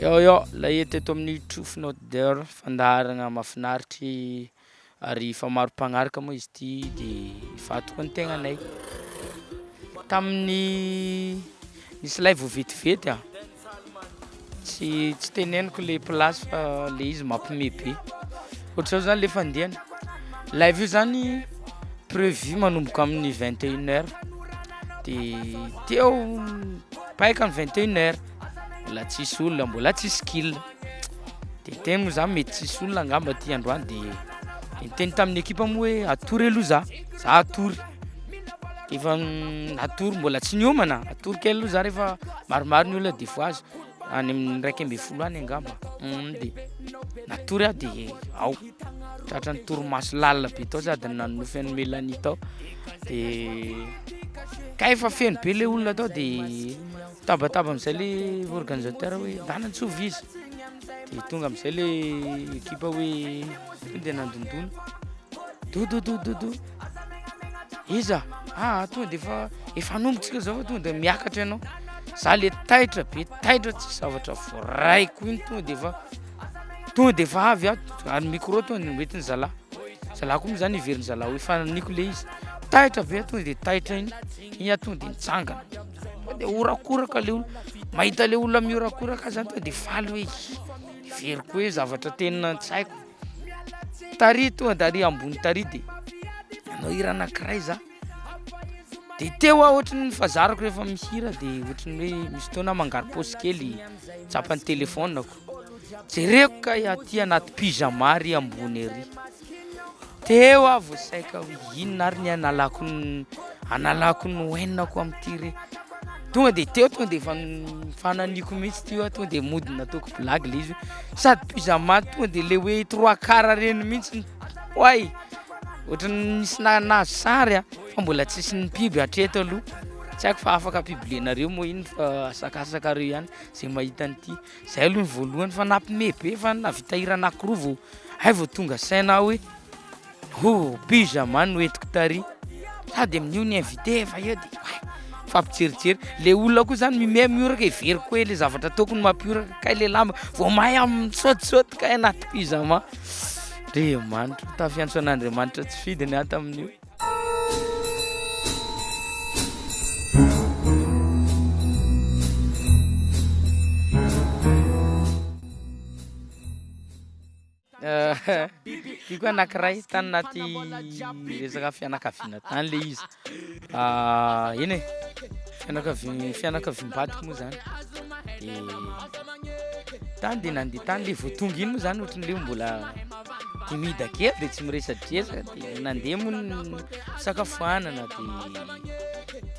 Yo yo, lahia teto amin'ny Truth Not There, fandaharagna mahafinaritry ary efa maro mpagnaraka moa izy ity de faty koa ny tegnanay. Tamin'ny nisy live vetivety a, tsy tsy teneniko le place fa le izy mampime be, ohatr'zao zany le fandehany, live io zany prévu manomboka amin'ny vingt et une heure de teo paika ny vingt et une heure mbola tsisy olona mbola tsisy kil, de teo moa za mety tsisy olona angamba ty androany de niteny tamin'ny ekipa moa hoe hatory aloha za, za hatory, efa natory mbola tsy niomana, hatory kely aloha za rehefa maromaro ny olona de fohaza, any amin'ny 11 any angamba de natory aho de ao, tratran'ny torimaso lalina be tao sady nanonofy an'i Mélanie tao de kay efa feno be le olona tao de nitabataba am'zay le organisateur hoe ndana antsovy izy, de tonga am'zay le ekipa hoe tonga de nandondona, dododododo, iza? Aha tonga de efa efa hanomboka tsika zao fa tonga de miakatra ianao, za le taitra be taitra tsisy zavatra voaraiko iny tonga de efa tonga de efa avy aho ary micro tonga de noentin'ny zalahy, zalahy koa moa zany heverin'ny zalahy hoe fanahiniako le izy, taitra be aho tonga de taitra iny, iny aho tonga de nitsangana, tonga de horakoraka le olona, mahita le olona mihorakoraka aho zany tonga de faly hoe hi, heveriko hoe zavatra tena tsy haiko, tary tonga de ary ambony tary de nanao hira anankiray za, de teo aho ohatran'ny fahazarako rehefa mihira de ohatran'ny hoe misy fotoana aho mangaro-paosy kely tsapan'ny telefaoniko, jereko kay aty anaty pyjama ary ambony ary, teo aho vao saika hoe inona ary ny analako ny analako ny oenako am'ty re, tonga de teo tonga de efa fanahiniako mihitsy ty hoe tonga de mody nataoko blague le izy hoe sady pyjama tonga de le hoe trois quart reny mihitsy, oay! Ohatran'ny nisy na- nahazo sary a fa mbola tsisy ni-pub hatreto aloha, tsy haiko fa afaka publier-nareo moa iny fa asakasakareo ihany zay mahita an'ity, zay aloha ny voalohany fa nampime be fa nahavita hira anankiroa vao hay vao tonga saina aho hoe oh pyjama no entiko tary, sady amin'io ny invité efa eo de oay mifampijerijery, le olona koa zany mimehy mihoraka heveriko hoe le zavatra ataoko no mampihoraka kay le lamba vao may aho misaotisaoty kay anaty pyjama. Andriamanitra, tafiantso an'Andriamanitra tsy fidiny aho tamin'io. Ty koa anankiray tany anaty resaka fianakaviana tany le izy, eny e, fianakavi- fianakaviam-badiko moa zany de tany de nandeha tany le vao tonga iny moa zany ohatran'ny le mbola timide kely de tsy miresadresaka de nandeha moa ny fisakafoanana de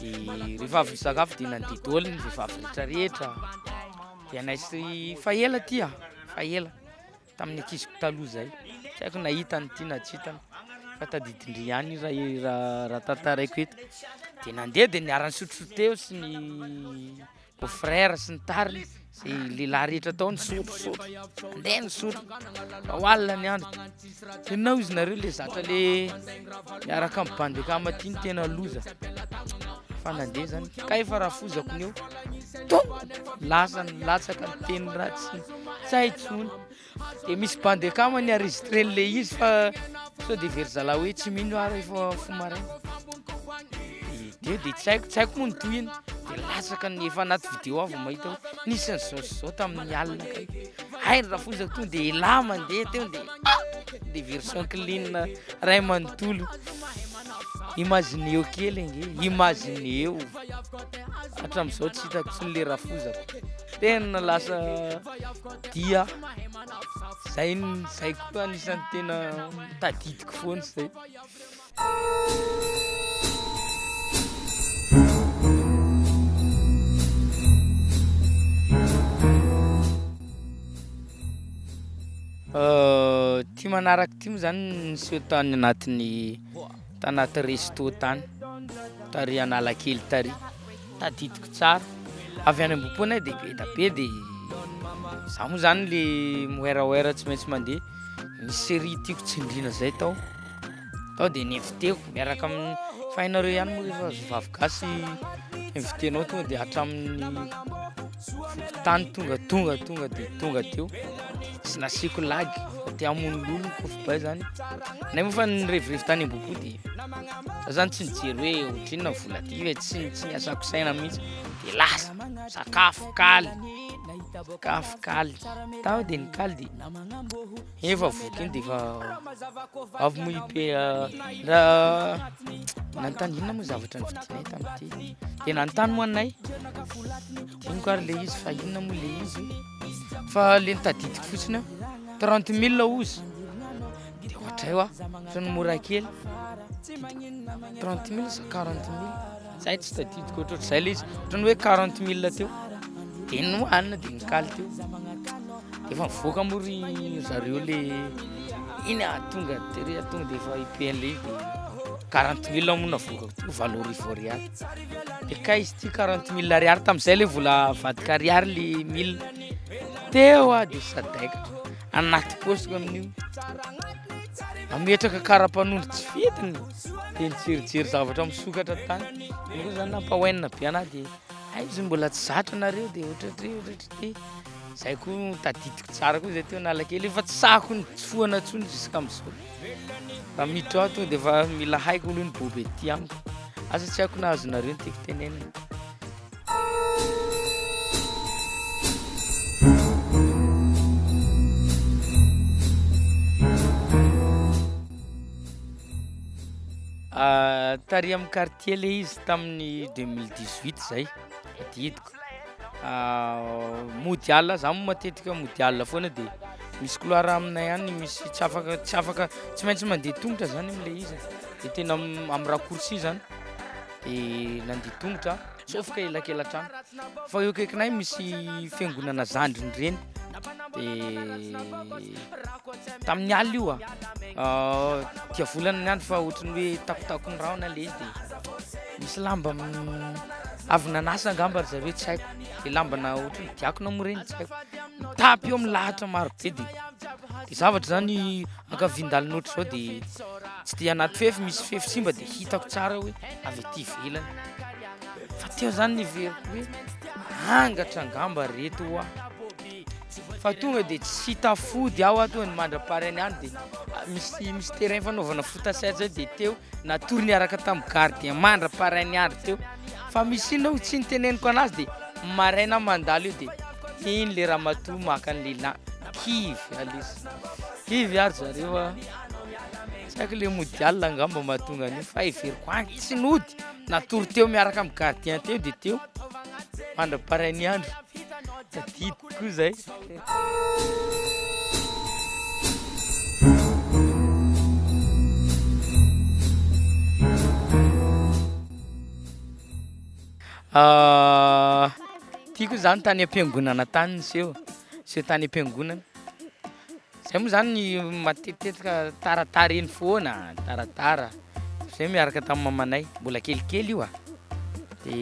de rehefa avy nisakafo de nandeha daholo ny vehivavy rehetrarehetra de anay sy fa ela ty a, fa ela. Tamin'ny ankiziko taloha zay, tsy haiko na hitany ity na tsy hitany fa tadidin-dry ihany io raha raha raha tantaraiko eto, de nandeha de niara-nisotrosotro teo sy ny beau frère sy ny tariny, zay lehilahy rehetra tao nisotrosotro, nandeha nisotro fa ho alina ny andro, inona hozy nareo le zatra le miaraka am'bandy akama ty no tena loza, fa nandeha zany kay fa rafozako ny eo, tonga lasa nilatsaka niteny ratsy. Tsy hay tsony. De misy bandy akama ny enregistré an'le izy fa sao de very zalahy hoe tsy mino aho rehefa fo maraina. De teo de tsy haiko, tsy haiko moa ny tohiny, de latsaka ny efa anaty vidéo aho vao mahita hoe nisy an'izao sy izao tamin'ny alina kay. Hay ry rafozako tonga de elah mandeha teo de ah! De version clean ray manontolo. Imagineo kely ange, imagineo. Hatramin'izao tsy hitako intsony le rafozako. Tena lasa dia zay n- zay koa anisan'ny tena tadidiko foana zay. Ty manaraka ty moa zany niseho tany anatin'ny tanaty resto tany, tary Analakely tary. Tadidiko tsara, avy any Ambohipo anay de be da be de za moa zany le miwerawera tsy maintsy mandeha, nisy série tiako tsindriana zay tao, tao de ni-inviteko miaraka amin'ny fa hainareo ihany moa rehefa vehivavy gasy invitenao tonga de hatramin'ny. fokontany tonga tonga tonga de tonga teo tsy nasiako lagy fa te hamono lolo ny kofbay zany, nay moa fa nirevirevy tany Ambohipo de za zany tsy nijery hoe ohatrinona ny vola aty fa tsy tsy niasako saina mihitsy de lasa sakafo kaly, sakafo kaly, tao de nikaly de efa voky iny de efa avy moa i P raha nanontany inona moa zavatra novidinay tamin'ity, de nanontany moa anay, adinoko ary le izy fa inona moa le izy fa le notadidiko fotsiny a trente mille hozy de ohatray hoa ohatran'ny mora kely, trente mille sa quarante mille, zay tsy tadidiko ohatrohatr'izay le izy, ohatran'ny hoe quarante mille teo de nohanina de nikaly teo, de efa nivoaka moa ry zareo le iny ah tonga tery ah tonga de efa IP an'le izy de quarante mille moa navoakako teo 8000 ariary, de kay izy ity quarante mille ariary tamin'izay le vola avadika ariary le mille, teo aho de sadaikatra anaty paosiko amin'io, nametraka karapanondro tsy fidiny de nijerijery zavatra misokatra tany, iny koa zany nampahoenina be anahy de hay izy mbola tsy zatra nareo de ohatrohatry ohatrohatry ty, zay koa tadidiko tsara koa zay teo Analakely efa tsy sahiko nitsofohana intsony jusk'am'zao, raha miditra ao tonga de efa mila haiko aloha ny bôby aty amiko, asa tsy haiko na azonareo ny tiako tenenina. Tary amin'ny quartier le izy tamin'ny 2018 zay, tadidiko. Mody alina, za moa matetika mody alina foana de misy couloir aminay any misy tsy afaka tsy afaka tsy maintsy mandeha tongotra zany am'le izy e, de tena am'raccourci zany de nandeha tongotra sauf que elakelan-trano fa eo akaikinay misy fiangonana zandriny reny de tamin'ny alina io a, diavolana ny andro fa ohatran'ny hoe takotakon'ny rahona le izy de misy lamba avy nanasa angamba ry zareo tsy haiko, le lambana ohatran'ny diakona moa reny tsy haiko, mitapy eo milahatra maro be de de zavatra zany ankavian-dalana ohatr'izao de tsy de anaty fefy, misy fefy simba de hitako tsara hoe avy aty ivelany, fa teo zany niheveriko hoe angatra angamba reto hoa, fa tonga de tsy tafody aho aho tonga de mandra-paraina any de misy misy terrain fanaovana foot à sept zay de teo natory niaraka tamin'ny gardien mandra-parain'ny andro teo, fa misy inona hoy tsy niteneniko anazy de maraina aho mandalo eo de iny le ramatoa maka an'le la- kivy ah lesy, kivy ah ry zareo ah, tsy haiko le mody alina angamba mahatonga an'io fa heveriko any tsy nody, natory teo miaraka amin'ny gardien teo de teo mandra-parain'ny andro, tadidiko koa zay. Ty koa zany tany am-piangonana tany niseho, niseho tany am-piangonana, zay moa zany matetitetika taratara eny foana, taratara, zay miaraka tamin'ny mamanay, mbola kelikely io a, de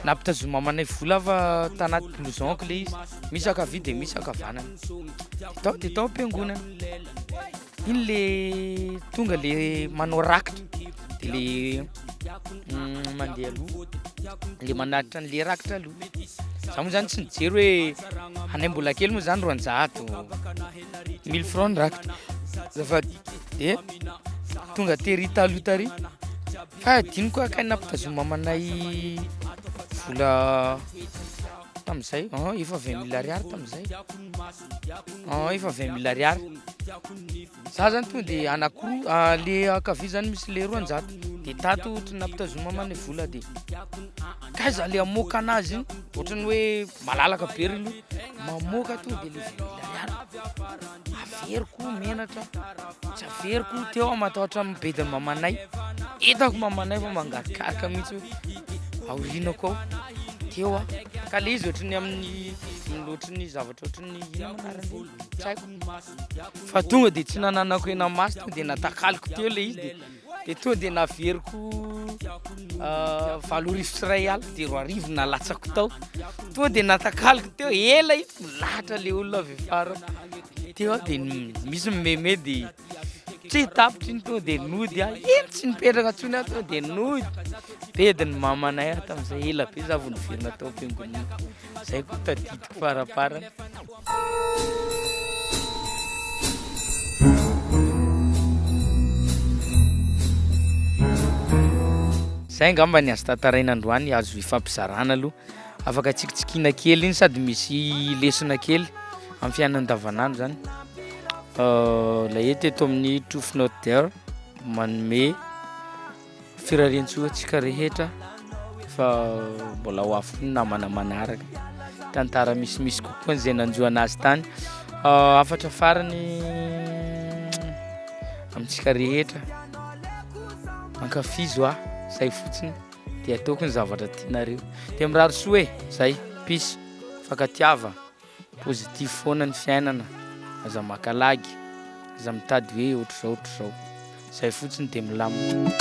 nampitazomin'ny mamanay vola aho fa tanaty blouson-ko le izy, misy ankavia de misy ankavanana, de tao de tao am-piangonana, iny le tonga le manao rakitra de le mandeha aloha, le manatitra an'le rakitra aloha, za moa zany tsy nijery hoe anay mbola kely moa zany 200, mille francs ny rakitra azafady, de tonga tery taloha tary fa adinoko kay nampitazomin'ny mamanay vola tam'zay efa vingt mille ariary tam'zay, efa vingt mille ariary. Za zany tonga de anakiroa le ankavia zany misy le 200 de tato ohatry ny nampitazomin'ny mamanay vola de kaiza le hamoaka anazy iny ohatran'ny hoe malalaka be ry loha mamoaka tonga de le vingt mille ariary averiko menatra tsy averiko teo aho matahotra mibedy mamanay hitako mamanay fa mangarikaroka mihitsy hoe aorianako ao teo aho ka le izy ohatran'ny amin'ny ohatran'ny zavatra ohatran'ny inona moa anaran'iny tsy haiko. Fa tonga de tsy nananako hena-maso tonga de natakaloko teo le izy de de tonga de naveriko 1080 de 2000 nalatsako tao, tonga de natakaloko teo, ela izy milahatra le olona avy afara teo aho de misy mimeme de. Tsy tapitra iny tonga de nody aho, iny tsy nipetraka intsony aho tonga de nody. Bedin'ny mamanay aho tamin'izay, ela be za vao niverina tao am-piangonana. Zay koa tadidiko faraparany. Zay angamba ny azo tantaraina androany, azo ifampizarana aloha. Afaka tsikitsikiana kely iny sady misy lesona kely amin'ny fiainana andavanandro zany. Ilay eto eto amin'ny Truth Not There manome firariantsoa antsika rehetra fa mbola ho avy koa ny namana manaraka, tantara misimisy kokoa an'izay nanjo anazy tany. Hafatra farany amintsika rehetra, ankafizo aho, zay fotsiny de ataoko ny zavatra tianareo, de mirary soa e, zay, peace, mifankatiava. Positif foana ny fiainana, aza maka lagy, aza mitady hoe ohatr'izao ohatr'izao, zay fotsiny de milamina.